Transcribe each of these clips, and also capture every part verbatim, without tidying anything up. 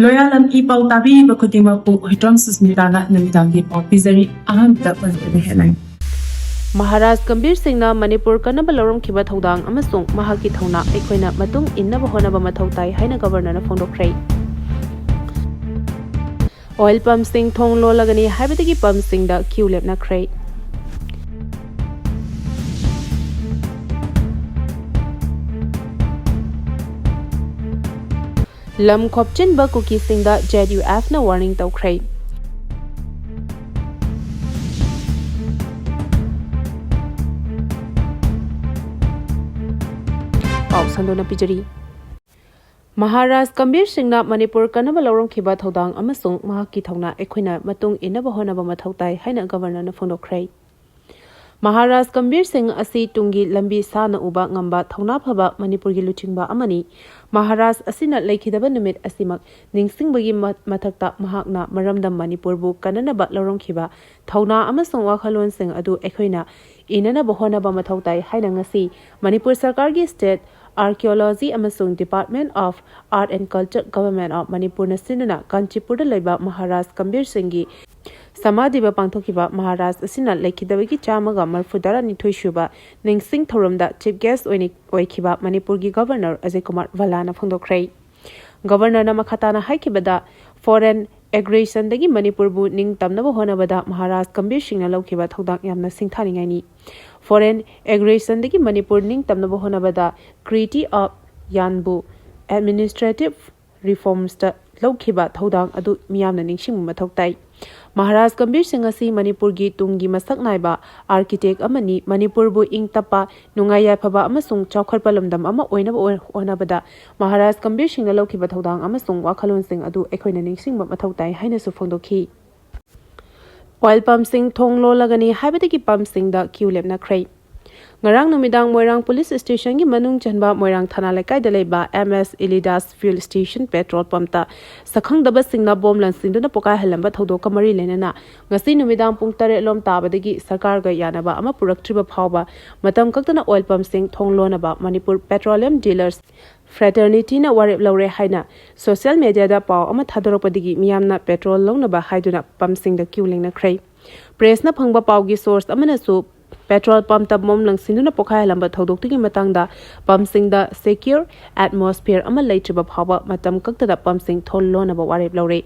ꯂꯣꯌꯥꯂꯝ E ꯄꯥꯎ ꯇꯥꯕꯤꯔꯤꯕ ꯈꯨꯗꯤꯡꯃꯛꯄꯨ ꯍꯨꯏꯗ꯭ꯔꯣꯝ ꯁꯨꯁꯃꯤꯇꯥꯅ ꯅꯨꯃꯤꯗꯥꯡꯒꯤ ꯄꯥꯎ ꯄꯤꯖꯔꯤ꯫ ꯑꯍꯥꯟꯕꯗ ꯃꯔꯨꯑꯣꯏꯕ headline꯫ ꯃꯍꯥꯔꯥꯖ ꯒꯝꯚꯤꯔ ꯁꯤꯡꯅ ꯃꯅꯤꯄꯨꯔ ꯀꯟꯅꯕ ꯂꯧꯔꯝꯈꯤꯕ ꯊꯧꯗꯥꯡ ꯑꯃꯁꯨꯡ ꯃꯍꯥꯛꯀꯤ ꯊꯧꯅꯥ ꯑꯩꯈꯣꯏꯅ ꯃꯇꯨꯡ ꯏꯟꯅꯕ ꯍꯣꯠꯅꯕ ꯃꯊꯧ ꯇꯥꯏ ꯍꯥꯏꯅ ꯒꯕꯔꯅꯔꯅ ꯐꯣꯡꯗꯣꯛꯈ꯭ꯔꯦ꯫ ꯑꯣꯏꯜ ꯄꯝꯁꯤꯡ ꯊꯣꯡ ꯂꯣꯜꯂꯒꯅꯤ ꯍꯥꯏꯕꯗꯒꯤ ꯄꯝꯁꯤꯡꯗ ꯀ꯭ꯌꯨ ꯂꯦꯞꯅꯈ꯭ꯔꯦ꯫ ꯂꯝ ꯈꯣꯞꯆꯤꯟꯕ ꯀꯨꯀꯤꯁꯤꯡꯗ ꯖꯦꯠ ꯌꯨ ꯑꯦꯐꯅ ꯋꯥꯔꯅꯤꯡ ꯇꯧꯈ꯭ꯔꯦ꯫ ꯄꯥꯎ ꯁꯟꯗꯣꯛꯅ ꯄꯤꯖꯔꯤ꯫ ꯃꯍꯥꯔꯥꯖ ꯒꯝꯚꯤꯔ ꯁꯤꯡꯅ ꯃꯅꯤꯄꯨꯔ ꯀꯟꯅꯕ ꯂꯧꯔꯝꯈꯤꯕ ꯊꯧꯗꯥꯡ ꯑꯃꯁꯨꯡ ꯃꯍꯥꯛꯀꯤ ꯊꯧꯅꯥ ꯑꯩꯈꯣꯏꯅ ꯃꯇꯨꯡ ꯏꯟꯅꯕ ꯍꯣꯠꯅꯕ ꯃꯊꯧ ꯇꯥꯏ ꯍꯥꯏꯅ ꯒꯕꯔꯅꯔꯅ ꯐꯣꯡꯗꯣꯛꯈ꯭ꯔꯦ꯫ ꯃꯍꯥꯔꯥꯖ ꯒꯝꯚꯤꯔ ꯁꯤꯡ ꯑꯁꯤ ꯇꯨꯡꯒꯤ ꯂꯝꯕꯤ ꯁꯥꯡꯅ ꯎꯕ ꯉꯝꯕ ꯊꯧꯅꯥ ꯐꯕ ꯃꯅꯤꯄꯨꯔꯒꯤ ꯂꯨꯆꯤꯡꯕ ꯑꯃꯅꯤ꯫ ꯃꯍꯥꯔꯥꯖ ꯑꯁꯤꯅ ꯂꯩꯈꯤꯗꯕ ꯅꯨꯃꯤꯠ ꯑꯁꯤꯃꯛ ꯅꯤꯡꯁꯤꯡꯕꯒꯤ ꯃ-, ꯃꯊꯛꯇ ꯃꯍꯥꯛꯅ ꯃꯔꯝꯗꯝ ꯃꯅꯤꯄꯨꯔꯕꯨ ꯀꯟꯅꯅꯕ ꯂꯧꯔꯝꯈꯤꯕ ꯊꯧꯅꯥ ꯑꯃꯁꯨꯡ ꯋꯥꯈꯜꯂꯣꯟꯁꯤꯡ ꯑꯗꯨ ꯑꯩꯈꯣꯏꯅ ꯏꯅꯅꯕ ꯍꯣꯠꯅꯕ ꯃꯊꯧ ꯇꯥꯏ ꯍꯥꯏꯅ ꯉꯁꯤ ꯃꯅꯤꯄꯨꯔ ꯁꯔꯀꯥꯔꯒꯤ State Archaeology ꯑꯃꯁꯨꯡ Department of Art and Culture, Government of ꯃꯅꯤꯄꯨꯔꯅ ꯁꯤꯟꯗꯨꯅ ꯀꯥꯟꯆꯤꯄꯨꯔꯗ ꯂꯩꯕ ꯃꯍꯥꯔꯥꯖ ꯒꯝꯚꯤꯔ ꯁꯤꯡꯒꯤ ꯁꯃꯥꯙꯤꯗ ꯄꯥꯡꯊꯣꯛꯈꯤꯕ ꯃꯍꯥꯔꯥꯖ ꯑꯁꯤꯅ ꯂꯩꯈꯤꯗꯕꯒꯤ ꯆꯥꯝꯃꯒ ꯃꯔꯤꯐꯨ ꯇꯔꯥꯅꯤꯊꯣꯏ ꯁꯨꯕ ꯅꯤꯡꯁꯤꯡ ꯊꯧꯔꯝꯗ chief guest ꯑꯣꯏꯅ ꯑꯣꯏꯈꯤꯕ ꯃꯅꯤꯄꯨꯔꯒꯤ ꯒꯕꯔꯅꯔ ꯑꯖꯌ ꯀꯨꯃꯥꯔ ꯚꯜꯂꯥꯅ ꯐꯣꯡꯗꯣꯛꯈ꯭ꯔꯦ꯫ ꯒꯕꯔꯅꯔꯅ ꯃꯈꯥ ꯇꯥꯅ ꯍꯥꯏꯈꯤꯕꯗ, foreign aggressionꯗꯒꯤ ꯃꯅꯤꯄꯨꯔꯕꯨ ꯅꯤꯡꯇꯝꯅꯕ ꯍꯣꯠꯅꯕꯗ ꯃꯍꯥꯔꯥꯖ ꯒꯝꯚꯤꯔ ꯁꯤꯡꯅ ꯂꯧꯈꯤꯕ ꯊꯧꯗꯥꯡ ꯌꯥꯝꯅ ꯁꯤꯡꯊꯥꯅꯤꯡꯉꯥꯏꯅꯤ꯫ Foreign aggressionꯗꯒꯤ ꯃꯅꯤꯄꯨꯔ ꯅꯤꯡꯇꯝꯅꯕ ꯍꯣꯠꯅꯕꯗ Treaty of Yanbu administrative reformsꯇ ꯂꯧꯈꯤꯕ ꯊꯧꯗꯥꯡ ꯑꯗꯨ ꯃꯤꯌꯥꯝꯅ ꯅꯤꯡꯁꯤꯡꯕ ꯃꯊꯧ ꯇꯥꯏ꯫ ꯃꯍꯥꯔꯥꯖ ꯒꯝꯚꯤꯔ ꯁꯤꯡ ꯑꯁꯤ ꯃꯅꯤꯄꯨꯔꯒꯤ ꯇꯨꯡꯒꯤ ꯃꯁꯛ ꯅꯥꯏꯕ architect ꯑꯃꯅꯤ꯫ ꯃꯅꯤꯄꯨꯔꯕꯨ ꯏꯪ ꯇꯞꯄ, ꯅꯨꯡꯉꯥꯏ ꯌꯥꯏꯐꯕ ꯑꯃꯁꯨꯡ ꯆꯥꯎꯈꯠꯄ ꯂꯝꯗꯝ ꯑꯃ ꯑꯣꯏꯅꯕ ꯑꯣꯏ-, ꯍꯣꯠꯅꯕꯗ ꯃꯍꯥꯔꯥꯖ ꯒꯝꯚꯤꯔ ꯁꯤꯡꯅ ꯂꯧꯈꯤꯕ ꯊꯧꯗꯥꯡ ꯑꯃꯁꯨꯡ ꯋꯥꯈꯜꯂꯣꯟꯁꯤꯡ ꯑꯗꯨ ꯑꯩꯈꯣꯏꯅ ꯅꯤꯡꯁꯤꯡꯕ ꯃꯊꯧ ꯇꯥꯏ ꯍꯥꯏꯅꯁꯨ ꯐꯣꯡꯗꯣꯛꯈꯤ꯫ ꯑꯣꯏꯜ ꯄꯝꯁꯤꯡ ꯊꯣꯡ ꯂꯣꯜꯂꯒꯅꯤ ꯍꯥꯏꯕꯗꯒꯤ ꯄꯝꯁꯤꯡꯗ ꯀ꯭ꯌꯨ ꯂꯦꯞꯅꯈ꯭ꯔꯦ꯫ ꯉꯔꯥꯡ ꯅꯨꯃꯤꯗꯥꯡ ꯃꯣꯏꯔꯥꯡ ꯄꯨꯂꯤꯁ ꯁ꯭ꯇꯦꯁꯟꯒꯤ ꯃꯅꯨꯡ ꯆꯟꯕ ꯃꯣꯏꯔꯥꯡ ꯊꯅꯥ ꯂꯩꯀꯥꯏꯗ ꯂꯩꯕ ꯑꯦꯝ ꯑꯦꯁ ꯏꯂꯤꯗꯥꯁ ꯐ꯭ꯌꯨꯜ ꯁ꯭ꯇꯦꯁꯟ ꯄꯦꯇ꯭ꯔꯣꯜ ꯄꯝꯇ ꯁꯛꯈꯪꯗꯕꯁꯤꯡꯅ ꯕꯣꯝ ꯂꯪꯁꯤꯟꯗꯨꯅ ꯄꯣꯈꯥꯏꯍꯜꯂꯝꯕ ꯊꯧꯗꯣꯛꯀ ꯃꯔꯤ ꯂꯩꯅꯅ ꯉꯁꯤ ꯅꯨꯃꯤꯗꯥꯡ ꯄꯨꯡ ꯇꯔꯦꯠ ꯂꯣꯝ ꯇꯥꯕꯗꯒꯤ ꯁꯔꯀꯥꯔꯒ ꯌꯥꯅꯕ ꯑꯃ ꯄꯨꯔꯛꯇ꯭ꯔꯤꯕ ꯐꯥꯎꯕ ꯃꯇꯝ ꯀꯛꯇꯅ ꯑꯣꯏꯜ ꯄꯝꯁꯤꯡ ꯊꯣꯡ ꯂꯣꯟꯅꯕ ꯃꯅꯤꯄꯨꯔ ꯄꯦꯇ꯭ꯔꯣꯂꯤꯌꯝ ꯗꯤꯂꯔꯁ ꯐ꯭ꯔꯦꯇꯔꯅꯤꯇꯤꯅ ꯋꯥꯔꯦꯞ ꯂꯧꯔꯦ ꯍꯥꯏꯅ ꯁꯣꯁꯤꯌꯦꯜ ꯃꯦꯗꯤꯌꯥꯗ ꯄꯥꯎ ꯑꯃ ꯊꯥꯗꯣꯔꯛꯄꯗꯒꯤ ꯃꯤꯌꯥꯝꯅ ꯄꯦꯇ꯭ꯔꯣꯜ ꯂꯧꯅꯕ ꯍꯥꯏꯗꯨꯅ ꯄꯝꯁꯤꯡꯗ ꯀ꯭ꯌꯨ ꯂꯦꯡꯅꯈ꯭ꯔꯦ꯫ ꯄ꯭ꯔꯦꯁꯅ ꯐꯪꯕ ꯄꯥꯎꯒꯤ ꯁꯣꯔꯁ ꯑꯃꯅꯁꯨ ꯄꯦꯇ꯭ꯔꯣꯜ ꯄꯝꯇ ꯕꯣꯝ ꯂꯪꯁꯤꯟꯗꯨꯅ ꯄꯣꯈꯥꯏꯍꯜꯂꯝꯕ ꯊꯧꯗꯣꯛꯇꯨꯒꯤ ꯃꯇꯥꯡꯗ ꯄꯝꯁꯤꯡꯗ ꯁꯦꯀ꯭ꯌꯣꯔ ꯑꯦꯠꯃꯣꯁꯐꯤꯌꯔ ꯑꯃ ꯂꯩꯇ꯭ꯔꯕ ꯐꯥꯎꯕ ꯃꯇꯝ ꯀꯛꯇꯗ ꯄꯝꯁꯤꯡ ꯊꯣꯜ ꯂꯣꯟꯅꯕ ꯋꯥꯔꯦꯞ ꯂꯧꯔꯦ꯫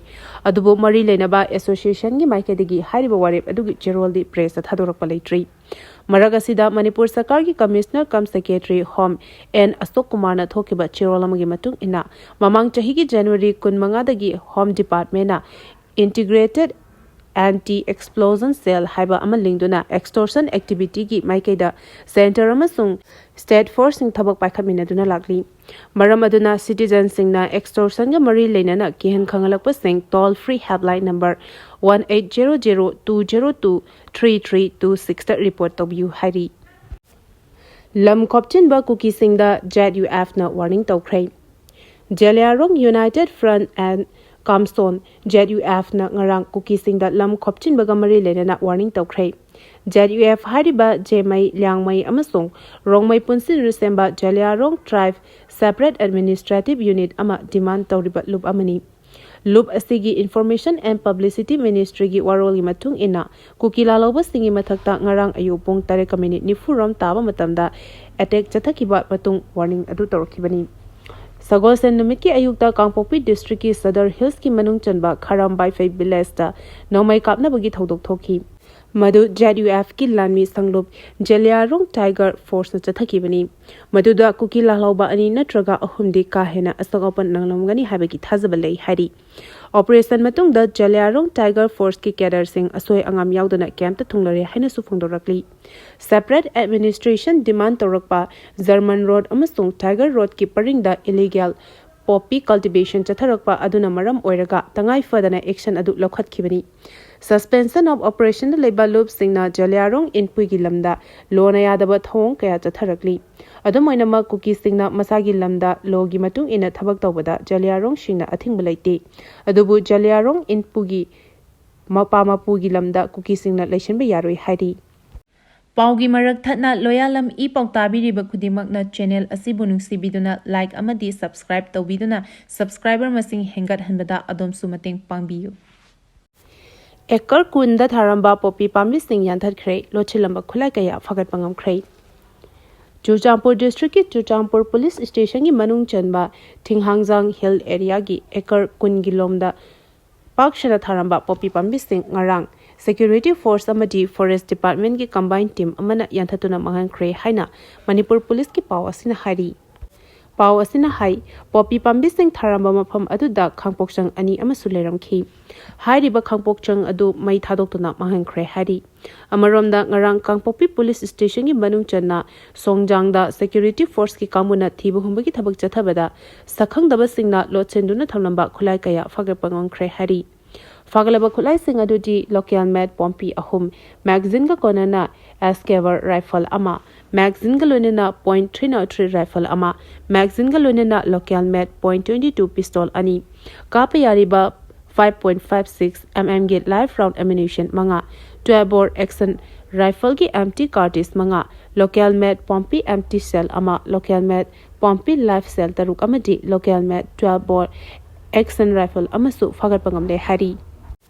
ꯑꯗꯨꯕꯨ ꯃꯔꯤ ꯂꯩꯅꯕ ꯑꯦꯁꯣꯁꯤꯌꯦꯁꯟꯒꯤ ꯃꯥꯏꯀꯩꯗꯒꯤ ꯍꯥꯏꯔꯤꯕ ꯋꯥꯔꯦꯞ ꯑꯗꯨꯒꯤ ꯆꯦꯔꯣꯜꯗꯤ ꯄ꯭ꯔꯦꯁꯇ ꯊꯥꯗꯣꯔꯛꯄ ꯂꯩꯇ꯭ꯔꯤ꯫ ꯃꯔꯛ ꯑꯁꯤꯗ ꯃꯅꯤꯄꯨꯔ ꯁꯔꯀꯥꯔꯒꯤ commissioner cum secretary home N Ashok ꯀꯨꯃꯥꯔꯅ ꯊꯣꯛꯈꯤꯕ ꯆꯦꯔꯣꯜ ꯑꯃꯒꯤ ꯃꯇꯨꯡ ꯏꯟꯅ, ꯃꯃꯥꯡ ꯆꯍꯤꯒꯤ ꯖꯅꯋꯥꯔꯤ ꯀꯨꯟꯃꯉꯥꯗꯒꯤ ꯍꯣꯝ ꯗꯤꯄꯥꯔꯠꯃꯦꯟꯅ ꯏꯟꯇꯤꯒ꯭ꯔꯦꯇꯦꯗ ꯑꯦꯟꯇꯤ ꯑꯦꯛꯁꯄ꯭ꯂꯣꯖꯟ ꯁꯦꯜ ꯍꯥꯏꯕ ꯑꯃ ꯂꯤꯡꯗꯨꯅ ꯑꯦꯛꯁꯇꯣꯔꯁꯟ ꯑꯦꯛꯇꯤꯚꯤꯇꯤꯒꯤ ꯃꯥꯏꯀꯩꯗ ꯁꯦꯟꯇꯔ ꯑꯃꯁꯨꯡ ꯁ꯭ꯇꯦꯠ ꯐꯣꯔꯁꯁꯤꯡ ꯊꯕꯛ ꯄꯥꯏꯈꯠꯃꯤꯟꯅꯗꯨꯅ ꯂꯥꯛꯂꯤ꯫ ꯃꯔꯝ ꯑꯗꯨꯅ ꯁꯤꯇꯤꯖꯟꯁꯤꯡꯅ ꯑꯦꯛꯁꯇꯣꯔꯁꯟꯒ ꯃꯔꯤ ꯂꯩꯅꯅ ꯀꯤꯍꯟ ꯈꯪꯍꯜꯂꯛꯄꯁꯤꯡ toll free helpline number one eight zero zero two zero two three three two sixꯇ ꯔꯤꯄꯣꯔꯠ ꯇꯧꯕꯤꯌꯨ ꯍꯥꯏꯔꯤ꯫ ꯂꯝ ꯈꯣꯞꯆꯤꯟꯕ ꯀꯨꯀꯤꯁꯤꯡꯗ ꯖꯦꯠ ꯌꯨ ꯑꯦꯐꯅ ꯋꯥꯔꯅꯤꯡ ꯇꯧꯈ꯭ꯔꯦ꯫ ꯖꯦꯂꯤꯌꯥꯔꯣꯡ united front N Kamson, J U ꯑꯦꯐꯅ ꯉꯔꯥꯡ ꯀꯨꯀꯤꯁꯤꯡꯗ ꯂꯝ ꯈꯣꯞꯆꯤꯟꯕꯒ ꯃꯔꯤ ꯂꯩꯅꯅ ꯋꯥꯔꯅꯤꯡ ꯇꯧꯈ꯭ꯔꯦ꯫ ꯖꯦꯠ ꯌꯨ ꯑꯦꯐ ꯍꯥꯏꯔꯤꯕ ꯖꯦꯃꯩ, ꯂꯤꯌꯥꯡꯃꯩ ꯑꯃꯁꯨꯡ ꯔꯣꯡꯃꯩ ꯄꯨꯟꯁꯤꯟꯗꯨꯅ ꯁꯦꯝꯕ ꯖꯦꯂꯤꯌꯥꯔꯣꯡ ꯇ꯭ꯔꯥꯏꯕ ꯁꯦꯄꯔꯦꯠ ꯑꯦꯗꯃꯤꯅꯤꯁꯇ꯭ꯔꯦꯇꯤꯕ ꯌꯨꯅꯤꯠ ꯑꯃ ꯗꯤꯃꯥꯟ ꯇꯧꯔꯤꯕ ꯂꯨꯞ ꯑꯃꯅꯤ꯫ ꯂꯨꯞ ꯑꯁꯤꯒꯤ ꯏꯟꯐꯣꯔꯃꯦꯁꯟ ꯑꯦꯟ ꯄꯕ꯭ꯂꯤꯁꯤꯇꯤ ꯃꯤꯅꯤꯁꯇ꯭ꯔꯤꯒꯤ ꯋꯥꯔꯣꯜꯒꯤ ꯃꯇꯨꯡ ꯏꯟꯅ, ꯀꯨꯀꯤ ꯂꯥꯜꯍꯧꯕꯁꯤꯡꯒꯤ ꯃꯊꯛꯇ ꯉꯔꯥꯡ ꯑꯌꯨꯛ ꯄꯨꯡ ꯇꯔꯦꯠꯀ ꯃꯤꯅꯤꯠ ꯅꯤꯐꯨꯔꯣꯝ ꯇꯥꯕ ꯃꯇꯝꯗ ꯑꯦꯇꯦꯛ ꯆꯠꯊꯈꯤꯕ ꯃꯇꯨꯡ ꯋꯥꯔꯅꯤꯡ ꯑꯗꯨ ꯇꯧꯔꯛꯈꯤꯕꯅꯤ꯫ ꯁꯒꯣꯜꯁꯦꯟ ꯅꯨꯃꯤꯠꯀꯤ ꯑꯌꯨꯛꯇ ꯀꯥꯡꯄꯣꯛꯄꯤ ꯗꯤꯁꯇ꯭ꯔꯤꯛꯀꯤ ꯁꯗꯔ ꯍꯤꯜꯁꯀꯤ ꯃꯅꯨꯡ ꯆꯟꯕ ꯈꯥꯔꯥꯝ ꯕꯥꯏꯐꯩ ꯚꯤꯂꯦꯖꯇ ꯅꯣꯡꯃꯩ ꯀꯥꯞꯅꯕꯒꯤ ꯊꯧꯗꯣꯛ ꯊꯣꯛꯈꯤ꯫ ꯃꯗꯨ ꯖꯦꯠ ꯌꯨ ꯑꯦꯐꯀꯤ ꯂꯥꯟꯃꯤ ꯁꯪꯂꯨꯞ ꯖꯦꯂꯤꯌꯥꯔꯣꯡ ꯇꯥꯏꯒꯔ ꯐꯣꯔꯁꯅ ꯆꯠꯊꯈꯤꯕꯅꯤ꯫ ꯃꯗꯨꯗ ꯀꯨꯀꯤ ꯂꯥꯜꯍꯧꯕ ꯑꯅꯤ ꯅꯠꯇ꯭ꯔꯒ ꯑꯍꯨꯝꯗꯤ ꯀꯥ ꯍꯦꯟꯅ ꯑꯁꯣꯛ ꯑꯄꯟ ꯅꯪꯂꯝꯒꯅꯤ ꯍꯥꯏꯕꯒꯤ ꯊꯥꯖꯕ ꯂꯩ ꯍꯥꯏꯔꯤ꯫ ꯑꯣꯄꯔꯦꯁꯟ ꯃꯇꯨꯡꯗ ꯖꯦꯂꯤꯌꯥꯔꯣꯡ ꯇꯥꯏꯒꯔ ꯐꯣꯔꯁꯀꯤ ꯀꯦꯗꯔꯁꯤꯡ ꯑꯁꯣꯏ ꯑꯉꯥꯝ ꯌꯥꯎꯗꯅ ꯀꯦꯝꯞꯇ ꯊꯨꯡꯂꯔꯦ ꯍꯥꯏꯅꯁꯨ ꯐꯣꯡꯗꯣꯔꯛꯂꯤ꯫ ꯁꯦꯄꯔꯦꯠ ꯑꯦꯗꯃꯤꯅꯤꯁꯇ꯭ꯔꯦꯁꯟ ꯗꯤꯃꯥꯟ ꯇꯧꯔꯛꯄ ꯖꯔꯃꯟ ꯔꯣꯗ ꯑꯃꯁꯨꯡ ꯇꯥꯏꯒꯔ ꯔꯣꯗꯀꯤ ꯄꯔꯤꯡꯗ ꯏꯂꯤꯒꯦꯜ ꯄꯣꯄꯤ ꯀꯜꯇꯤꯚꯦꯁꯟ ꯆꯠꯊꯔꯛꯄ ꯑꯗꯨꯅ ꯃꯔꯝ ꯑꯣꯏꯔꯒ ꯇꯉꯥꯏ ꯐꯗꯅ ꯑꯦꯛꯁꯟ ꯑꯗꯨ ꯂꯧꯈꯠꯈꯤꯕꯅꯤ꯫ ꯁꯁꯄꯦꯟꯁꯟ ꯑꯣꯐ ꯑꯣꯄꯔꯦꯁꯟꯗ ꯂꯩꯕ ꯂꯨꯞꯁꯤꯡꯅ ꯖꯦꯂꯤꯌꯥꯔꯣꯡ ꯏꯟꯄꯨꯏꯒꯤ ꯂꯝꯗ ꯂꯣꯅ ꯌꯥꯗꯕ ꯊꯧꯑꯣꯡ ꯀꯌꯥ ꯆꯠꯊꯔꯛꯂꯤ꯫ ꯑꯗꯨꯝ ꯑꯣꯏꯅꯃꯛ, ꯀꯨꯀꯤꯁꯤꯡꯅ ꯃꯁꯥꯒꯤ ꯂꯝꯗ ꯂꯣꯒꯤ ꯃꯇꯨꯡ ꯏꯟꯅ ꯊꯕꯛ ꯇꯧꯕꯗ ꯖꯦꯂꯤꯌꯥꯔꯣꯡꯁꯤꯡꯅ ꯑꯊꯤꯡꯕ ꯂꯩꯇꯦ꯫ ꯑꯗꯨꯕꯨ ꯖꯦꯂꯤꯌꯥꯔꯣꯡ ꯏꯟꯄꯨꯒꯤ ꯃꯄꯥ ꯃꯄꯨꯒꯤ ꯂꯝꯗ ꯀꯨꯀꯤꯁꯤꯡꯅ ꯂꯩꯁꯤꯟꯕ ꯌꯥꯔꯣꯏ ꯍꯥꯏꯔꯤ꯫ ꯄꯥꯎꯒꯤ ꯃꯔꯛ ꯊꯠꯅ ꯂꯣꯌꯥꯂꯝ ꯏ ꯄꯥꯎ ꯇꯥꯕꯤꯔꯤꯕ ꯈꯨꯗꯤꯡꯃꯛꯅ ꯆꯦꯅꯦꯜ ꯑꯁꯤꯕꯨ ꯅꯨꯡꯁꯤꯕꯤꯗꯨꯅ ꯂꯥꯏꯛ ꯑꯃꯗꯤ ꯁꯕꯁꯀ꯭ꯔꯥꯏꯕ ꯇꯧꯕꯤꯗꯨꯅ ꯁꯕꯁꯀ꯭ꯔꯥꯏꯕꯔ ꯃꯁꯤꯡ ꯍꯦꯟꯒꯠꯍꯟꯕꯗ ꯑꯗꯣꯝꯁꯨ ꯃꯇꯦꯡ ꯄꯥꯡꯕꯤꯌꯨ꯫ ꯑꯦꯀꯔ ꯀꯨꯟꯗ ꯊꯥꯔꯝꯕ ꯄꯣꯄꯤ ꯄꯥꯝꯕꯤꯁꯤꯡ ꯌꯥꯟꯊꯠꯈ꯭ꯔꯦ, ꯂꯣꯠꯁꯤꯜꯂꯝꯕ ꯈꯨꯠꯂꯥꯏ ꯀꯌꯥ ꯐꯥꯒꯠꯄ ꯉꯝꯈ꯭ꯔꯦ꯫ ꯆꯨꯔꯆꯥꯟꯄꯨꯔ ꯗꯤꯁꯇ꯭ꯔꯤꯛꯀꯤ ꯆꯨꯔꯆꯥꯟꯄꯨꯔ ꯄꯨꯂꯤꯁ ꯁ꯭ꯇꯦꯁꯟꯒꯤ ꯃꯅꯨꯡ ꯆꯟꯕ ꯊꯤꯡꯍꯥꯡꯖꯥꯡ ꯍꯤꯜ ꯑꯦꯔꯤꯌꯥꯒꯤ ꯑꯦꯀꯔ ꯀꯨꯟꯒꯤ ꯂꯣꯝꯗ ꯄꯥꯛ ꯁꯟꯅ ꯊꯥꯔꯝꯕ ꯄꯣꯄꯤ ꯄꯥꯝꯕꯤꯁꯤꯡ ꯉꯔꯥꯡ ꯁꯦꯀ꯭ꯌꯨꯔꯤꯇꯤ ꯐꯣꯔꯁ ꯑꯃꯗꯤ ꯐꯣꯔꯦꯁ ꯗꯤꯄꯥꯔꯠꯃꯦꯟꯒꯤ ꯀꯝꯕꯥꯏꯟ ꯇꯤꯝ ꯑꯃꯅ ꯌꯥꯟꯊꯠꯇꯨꯅ ꯃꯥꯡꯍꯟꯈ꯭ꯔꯦ ꯍꯥꯏꯅ ꯃꯅꯤꯄꯨꯔ ꯄꯨꯂꯤꯁꯀꯤ ꯄꯥꯎ ꯑꯁꯤꯅ ꯍꯥꯏꯔꯤ꯫ ꯄꯥꯎ ꯑꯁꯤꯅ ꯍꯥꯏ, ꯄꯣꯄꯤ ꯄꯥꯝꯕꯤꯁꯤꯡ ꯊꯥꯔꯝꯕ ꯃꯐꯝ ꯑꯗꯨꯗ ꯈꯥꯡꯄꯣꯛꯆꯪ ꯑꯅꯤ ꯑꯃꯁꯨ ꯂꯩꯔꯝꯈꯤ꯫ ꯍꯥꯏꯔꯤꯕ ꯈꯥꯡꯄꯣꯛꯆꯪ ꯑꯗꯨ ꯃꯩ ꯊꯥꯗꯣꯛꯇꯨꯅ ꯃꯥꯡꯍꯟꯈ꯭ꯔꯦ ꯍꯥꯏꯔꯤ꯫ ꯑꯃꯔꯣꯝꯗ, ꯉꯔꯥꯡ ꯀꯥꯡꯄꯣꯛꯄꯤ ꯄꯨꯂꯤꯁ ꯁ꯭ꯇꯦꯁꯟꯒꯤ ꯃꯅꯨꯡ ꯆꯟꯅ ꯁꯣꯡꯖꯥꯡꯗ ꯁꯦꯀ꯭ꯌꯨꯔꯤꯇꯤ ꯐꯣꯔꯁꯀꯤ ꯀꯥꯡꯕꯨꯅ ꯊꯤꯕ ꯍꯨꯝꯕꯒꯤ ꯊꯕꯛ ꯆꯠꯊꯕꯗ ꯁꯛꯈꯪꯗꯕꯁꯤꯡꯅ ꯂꯣꯠꯁꯤꯟꯗꯨꯅ ꯊꯝꯂꯝꯕ ꯈꯨꯠꯂꯥꯏ ꯀꯌꯥ ꯐꯥꯒꯠꯄ ꯉꯝꯈ꯭ꯔꯦ ꯍꯥꯏꯔꯤ꯫ ꯐꯥꯒꯠꯂꯕ ꯈꯨꯠꯂꯥꯏꯁꯤꯡ ꯑꯗꯨꯗꯤ ꯂꯣꯀꯦꯜ ꯃꯦꯠ ꯄꯣꯝꯄꯤ ꯑꯍꯨꯝ, ꯃꯦꯒꯥꯖꯤꯟꯒ ꯂꯣꯏꯅꯅ ꯑꯦꯁꯀꯦꯚꯔ ꯔꯥꯏꯐꯜ ꯑꯃ, ꯃꯦꯒꯥꯖꯤꯟꯒ ꯂꯣꯏꯅꯅ point three nought three rifle ꯑꯃ, ꯃꯦꯒꯥꯖꯤꯟꯒ ꯂꯣꯏꯅꯅ local made point twenty two pistol ꯑꯅꯤ, ꯀꯥꯞꯄ ꯌꯥꯔꯤꯕ five point five six M ꯑꯦꯝꯒꯤ ꯂꯥꯏꯐ ꯔꯥꯎꯟ ꯑꯦꯃꯨꯅꯤꯁꯟ ꯃꯉꯥ, ꯇ꯭ꯋꯦꯜꯐ ꯕꯣꯔ ꯑꯦꯛꯁꯟ ꯔꯥꯏꯐꯜꯒꯤ ꯑꯦꯝꯇꯤ ꯀꯥꯔꯇ꯭ꯔꯤꯖ ꯃꯉꯥ, ꯂꯣꯀꯦꯜ ꯃꯦꯠ ꯄꯣꯝꯄꯤ ꯑꯦꯝꯇꯤ ꯁꯦꯜ ꯑꯃ, ꯂꯣꯀꯦꯜ ꯃꯦꯠ ꯄꯣꯝꯄꯤ ꯂꯥꯏꯐ ꯁꯦꯜ ꯇꯔꯨꯛ ꯑꯃꯗꯤ local made twelve bore action rifle ꯑꯃꯁꯨ ꯐꯥꯒꯠꯄ ꯉꯝꯂꯦ ꯍꯥꯏꯔꯤ꯫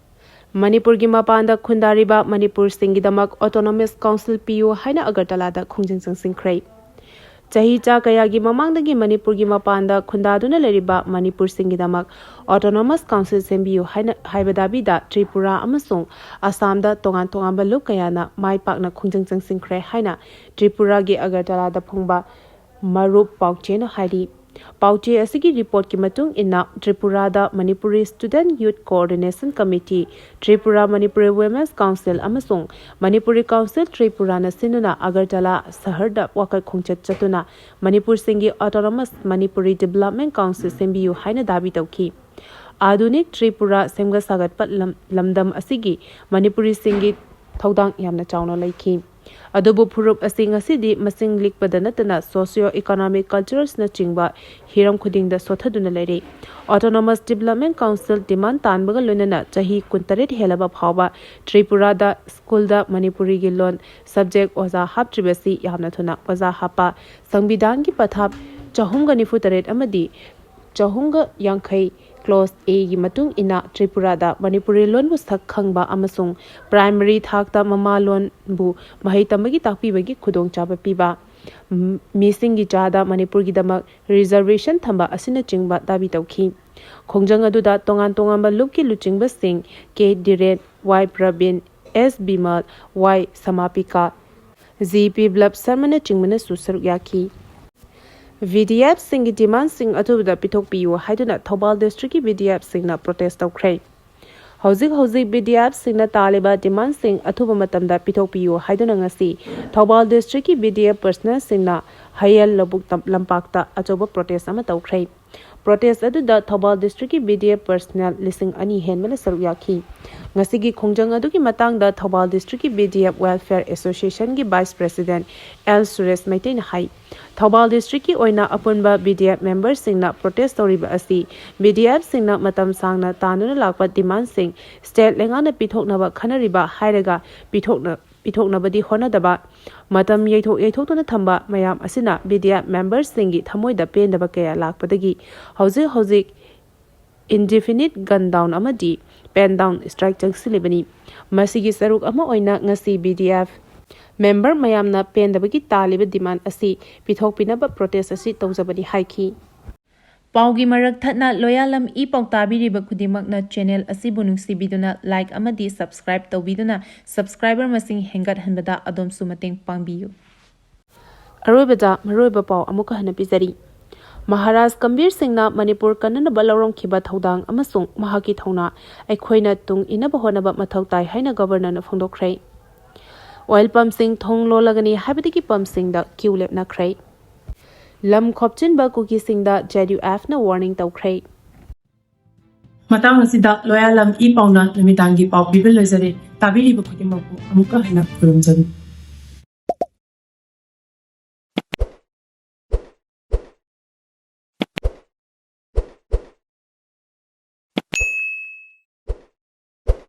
ꯃꯅꯤꯄꯨꯔꯒꯤ ꯃꯄꯥꯟꯗ ꯈꯨꯟꯗꯥꯔꯤꯕ ꯃꯅꯤꯄꯨꯔꯁꯤꯡꯒꯤꯗꯃꯛ ꯑꯣꯇꯣꯅꯣꯃꯁ ꯀꯥꯎꯟꯁꯤꯜ ꯄꯤꯌꯨ ꯍꯥꯏꯅ ꯑꯒꯔꯇꯂꯥꯗ ꯈꯣꯡꯖꯪ ꯆꯪꯁꯤꯟꯈ꯭ꯔꯦ꯫ ꯆꯍꯤ ꯆꯥ ꯀꯌꯥꯒꯤ ꯃꯃꯥꯡꯗꯒꯤ ꯃꯅꯤꯄꯨꯔꯒꯤ ꯃꯄꯥꯟꯗ ꯈꯨꯟꯗꯥꯗꯨꯅ ꯂꯩꯔꯤꯕ ꯃꯅꯤꯄꯨꯔꯁꯤꯡꯒꯤꯗꯃꯛ ꯑꯣꯇꯣꯅꯣꯃꯁ ꯀꯥꯎꯟꯁꯤꯜ ꯁꯦꯝꯕꯤꯌꯨ ꯍꯥꯏꯅ ꯍꯥꯏꯕ ꯗꯥꯕꯤꯗ ꯇ꯭ꯔꯤꯄꯨꯔꯥ ꯑꯃꯁꯨꯡ ꯑꯁꯥꯝꯗ ꯇꯣꯉꯥꯟ ꯇꯣꯉꯥꯟꯕ ꯂꯨꯞ ꯀꯌꯥꯅ ꯃꯥꯏ ꯄꯥꯛꯅ ꯈꯣꯡꯖꯪ ꯆꯪꯁꯤꯟꯈ꯭ꯔꯦ ꯍꯥꯏꯅ ꯇ꯭ꯔꯤꯄꯨꯔꯥꯒꯤ ꯑꯒꯔꯇꯂꯥꯗ ꯐꯣꯡꯕ ꯃꯔꯨꯞ ꯄꯥꯎꯆꯦꯅ ꯍꯥꯏꯔꯤ꯫ ꯄꯥꯎꯆꯦ ꯑꯁꯤꯒꯤ ꯔꯤꯄꯣꯔꯠꯀꯤ ꯃꯇꯨꯡ ꯏꯟꯅ, ꯇ꯭ꯔꯤꯄꯨꯔꯥꯗ Manipuri student youth coordination committee, Tripura Manipuri women's council ꯑꯃꯁꯨꯡ ꯃꯅꯤꯄꯨꯔꯤ ꯀꯥꯎꯟꯁꯤꯜ ꯇ꯭ꯔꯤꯄꯨꯔꯥꯅ ꯁꯤꯟꯗꯨꯅ ꯑꯒꯔꯇꯂꯥ ꯁꯍꯔꯗ ꯋꯥꯀꯠ ꯈꯣꯡꯆꯠ ꯆꯠꯇꯨꯅ ꯃꯅꯤꯄꯨꯔꯁꯤꯡꯒꯤ ꯑꯣꯇꯣꯅꯣꯃꯁ ꯃꯅꯤꯄꯨꯔꯤ ꯗꯤꯕꯦꯂꯞꯃꯦꯟꯠ ꯀꯥꯎꯟꯁꯤꯜ ꯁꯦꯝꯕꯤꯌꯨ ꯍꯥꯏꯅ ꯗꯥꯕꯤ ꯇꯧꯈꯤ꯫ ꯑꯥꯙꯨꯅꯤꯛ ꯇ꯭ꯔꯤꯄꯨꯔꯥ ꯁꯦꯝꯒꯠ ꯁꯥꯒꯠꯄ ꯂꯝ-, ꯂꯝꯗꯝ ꯑꯁꯤꯒꯤ ꯃꯅꯤꯄꯨꯔꯤꯁꯤꯡꯒꯤ ꯊꯧꯗꯥꯡ ꯌꯥꯝꯅ ꯆꯥꯎꯅ ꯂꯩꯈꯤ꯫ ꯑꯗꯨꯕꯨ ꯐꯨꯔꯨꯞ ꯑꯁꯤ ꯉꯁꯤꯗꯤ ꯃꯁꯤꯡ ꯂꯤꯛꯄꯗ ꯅꯠꯇꯅ socio economic culturesꯅꯆꯤꯡꯕ ꯍꯤꯔꯝ ꯈꯨꯗꯤꯡꯗ ꯁꯣꯠꯊꯗꯨꯅ ꯂꯩꯔꯤ꯫ Autonomous Development Council demand ꯇꯥꯟꯕꯒ ꯂꯣꯏꯅꯅ ꯆꯍꯤ ꯀꯨꯟꯇꯔꯦꯠ ꯍꯦꯜꯂꯕ ꯐꯥꯎꯕ ꯇ꯭ꯔꯤꯄꯨꯔꯥꯗ ꯁ꯭ꯀꯨꯜꯗ ꯃꯅꯤꯄꯨꯔꯤꯒꯤ ꯂꯣꯟ subject ꯑꯣꯖꯥ ꯍꯥꯞꯇ꯭ꯔꯤꯕꯁꯤ ꯌꯥꯝꯅ ꯊꯨꯅ ꯑꯣꯖꯥ ꯍꯥꯞꯄ ꯁꯪꯕꯤꯙꯥꯟꯒꯤ ꯄꯊꯥꯞ ꯆꯍꯨꯝꯒ ꯅꯤꯐꯨ ꯇꯔꯦꯠ ꯑꯃꯗꯤ ꯆꯍꯨꯝꯒ ꯌꯥꯡꯈꯩ clause Aꯒꯤ ꯃꯇꯨꯡ ꯏꯟꯅ ꯇ꯭ꯔꯤꯄꯨꯔꯥꯗ ꯃꯅꯤꯄꯨꯔꯤ ꯂꯣꯟꯕꯨ ꯁꯛ ꯈꯪꯕ ꯑꯃꯁꯨꯡ primary ꯊꯥꯛꯇ ꯃꯃꯥ ꯂꯣꯟꯕꯨ ꯃꯍꯩ ꯇꯝꯕꯒꯤ ꯇꯥꯛꯄꯤꯕꯒꯤ ꯈꯨꯗꯣꯡꯆꯥꯕ ꯄꯤꯕ, ꯃꯤꯁꯤꯡꯒꯤ ꯆꯥꯗ ꯃꯅꯤꯄꯨꯔꯒꯤꯗꯃꯛ reservation ꯊꯝꯕ ꯑꯁꯤꯅꯆꯤꯡꯕ ꯗꯥꯕꯤ ꯇꯧꯈꯤ꯫ ꯈꯣꯡꯖꯪ ꯑꯗꯨꯗ ꯇꯣꯉꯥꯟ ꯇꯣꯉꯥꯟꯕ ꯂꯨꯞꯀꯤ ꯂꯨꯆꯤꯡꯕꯁꯤꯡ ꯀꯦ ꯙꯤꯔꯦꯟ, ꯋꯥꯏ ꯄ꯭ꯔꯕꯤꯟ, ꯑꯦꯁ ꯕꯤꯃꯜ, ꯋꯥꯏ ꯁꯃꯥꯄꯤꯀꯥ, ꯖꯤ ꯕꯤꯄ꯭ꯂꯕ ꯁꯔꯃꯅꯆꯤꯡꯕꯅꯁꯨ ꯁꯔꯨꯛ ꯌꯥꯈꯤ꯫ VDFꯁꯤꯡꯒꯤ demandꯁꯤꯡ ꯑꯊꯨꯕꯗ ꯄꯤꯊꯣꯛꯄꯤꯌꯨ ꯍꯥꯏꯗꯨꯅ ꯊꯧꯕꯥꯜ districtꯀꯤ VDFꯁꯤꯡꯅ protest ꯇꯧꯈ꯭ꯔꯦ꯫ ꯍꯧꯖꯤꯛ ꯍꯧꯖꯤꯛ VDFꯁꯤꯡꯅ ꯇꯥꯜꯂꯤꯕ demandꯁꯤꯡ ꯑꯊꯨꯕ ꯃꯇꯝꯗ ꯄꯤꯊꯣꯛꯄꯤꯌꯨ ꯍꯥꯏꯗꯨꯅ ꯉꯁꯤ ꯊꯧꯕꯥꯜ districtꯀꯤ VDF personnelꯁꯤꯡꯅ ꯍꯌꯦꯜ ꯂꯧꯕꯨꯛ ꯇꯝ-, ꯂꯝꯄꯥꯛꯇ ꯑꯆꯧꯕ protest ꯑꯃ ꯇꯧꯈ꯭ꯔꯦ꯫ Protest ꯑꯗꯨꯗ ꯊꯧꯕꯥꯜ districtꯀꯤ VDF personnel ꯂꯤꯁꯤꯡ ꯑꯅꯤ ꯍꯦꯟꯕꯅ ꯁꯔꯨꯛ ꯌꯥꯈꯤ꯫ ꯉꯁꯤꯒꯤ ꯈꯣꯡꯖꯪ ꯑꯗꯨꯒꯤ ꯃꯇꯥꯡꯗ ꯊꯧꯕꯥꯜ districtꯀꯤ VDF Welfare Associationꯒꯤ vice president ꯑꯦꯜ ꯁꯨꯔꯦꯁ ꯃꯩꯇꯩꯅ ꯍꯥꯏ, ꯊꯧꯕꯥꯜ districtꯀꯤ ꯑꯣꯏꯅ ꯑꯄꯨꯟꯕ VDF memberꯁꯤꯡꯅ protest ꯇꯧꯔꯤꯕ ꯑꯁꯤ VDFꯁꯤꯡꯅ ꯃꯇꯝ ꯁꯥꯡꯅ ꯇꯥꯟꯗꯨꯅ ꯂꯥꯛꯄ demandꯁꯤꯡ state ꯂꯩꯉꯥꯛꯅ ꯄꯤꯊꯣꯛꯅꯕ ꯈꯟꯅꯔꯤꯕ ꯍꯥꯏꯔꯒ ꯄꯤꯊꯣꯛꯅ-, ꯄꯤꯊꯣꯛꯅꯕꯗꯤ ꯍꯣꯠꯅꯗꯕ, ꯃꯇꯝ ꯌꯩꯊꯣꯛ ꯌꯩꯊꯣꯛꯇꯨꯅ ꯊꯝꯕ ꯃꯌꯥꯝ ꯑꯁꯤꯅ VDF memberꯁꯤꯡꯒꯤ ꯊꯃꯣꯏꯗ ꯄꯦꯟꯗꯕ ꯀꯌꯥ ꯂꯥꯛꯄꯗꯒꯤ ꯍꯧꯖꯤꯛ ꯍꯧꯖꯤꯛ indefinite gun down ꯑꯃꯗꯤ pen down strike ꯆꯪꯁꯤꯜꯂꯤꯕꯅꯤ꯫ ꯃꯁꯤꯒꯤ ꯁꯔꯨꯛ ꯑꯃ ꯑꯣꯏꯅ ꯉꯁꯤ VDF member ꯃꯌꯥꯝꯅ ꯄꯦꯟꯗꯕꯒꯤ ꯇꯥꯜꯂꯤꯕ demand ꯑꯁꯤ ꯄꯤꯊꯣꯛꯄꯤꯅꯕ protest ꯑꯁꯤ ꯇꯧꯖꯕꯅꯤ ꯍꯥꯏꯈꯤ꯫ ꯄꯥꯎꯒꯤ ꯃꯔꯛ ꯊꯠꯅ ꯂꯣꯌꯥꯂꯝ ꯏ ꯄꯥꯎ ꯇꯥꯕꯤꯔꯤꯕ ꯈꯨꯗꯤꯡꯃꯛꯅ channel ꯑꯁꯤꯕꯨ ꯅꯨꯡꯁꯤꯕꯤꯗꯨꯅ like ꯑꯃꯗꯤ subscribe ꯇꯧꯕꯤꯗꯨꯅ subscriber ꯃꯁꯤꯡ ꯍꯦꯟꯒꯠꯍꯟꯕꯗ ꯑꯗꯣꯝꯁꯨ ꯃꯇꯦꯡ ꯄꯥꯡꯕꯤꯌꯨ꯫ ꯑꯔꯣꯏꯕꯗ ꯃꯔꯨꯑꯣꯏꯕ ꯄꯥꯎ ꯑꯃꯨꯛꯀ ꯍꯟꯅ ꯄꯤꯖꯔꯤ꯫ ꯃꯍꯥꯔꯥꯖ ꯀꯝꯕꯤꯔ ꯁꯤꯡꯅ ꯃꯅꯤꯄꯨꯔ ꯀꯟꯅꯅꯕ ꯂꯧꯔꯝꯈꯤꯕ ꯊꯧꯗꯥꯡ ꯑꯃꯁꯨꯡ ꯃꯍꯥꯛꯀꯤ ꯊꯧꯅꯥ ꯑꯩꯈꯣꯏꯅ ꯇꯨꯡ ꯏꯟꯅꯕ ꯍꯣꯠꯅꯕ ꯃꯊꯧ ꯇꯥꯏ ꯍꯥꯏꯅ Governorꯅ ꯐꯣꯡꯗꯣꯛꯈ꯭ꯔꯦ꯫ Oil pumpꯁꯤꯡ ꯊꯣꯡ ꯂꯣꯜꯂꯒꯅꯤ ꯍꯥꯏꯕꯗꯒꯤ pumpꯁꯤꯡꯗ queue ꯂꯦꯞꯅꯈ꯭ꯔꯦ꯫ ꯂꯝ ꯈꯣꯞꯆꯤꯟꯕ ꯀꯨꯀꯤꯁꯤꯡꯗ ZUFꯅ warning ꯇꯧꯈ꯭ꯔꯦ꯫ ꯃꯇꯥꯡ ꯑꯁꯤꯗ ꯂꯣꯌꯥꯂꯝ ꯏ ꯄꯥꯎꯅ ꯅꯨꯃꯤꯗꯥꯡꯒꯤ ꯄꯥꯎ ꯄꯤꯕ ꯂꯣꯏꯖꯔꯦ꯫ ꯇꯥꯕꯤꯔꯤꯕ ꯈꯨꯗꯤꯡꯃꯛꯄꯨ ꯑꯃꯨꯛꯀ ꯍꯟꯅ ꯈꯨꯔꯨꯝꯖꯔꯤ꯫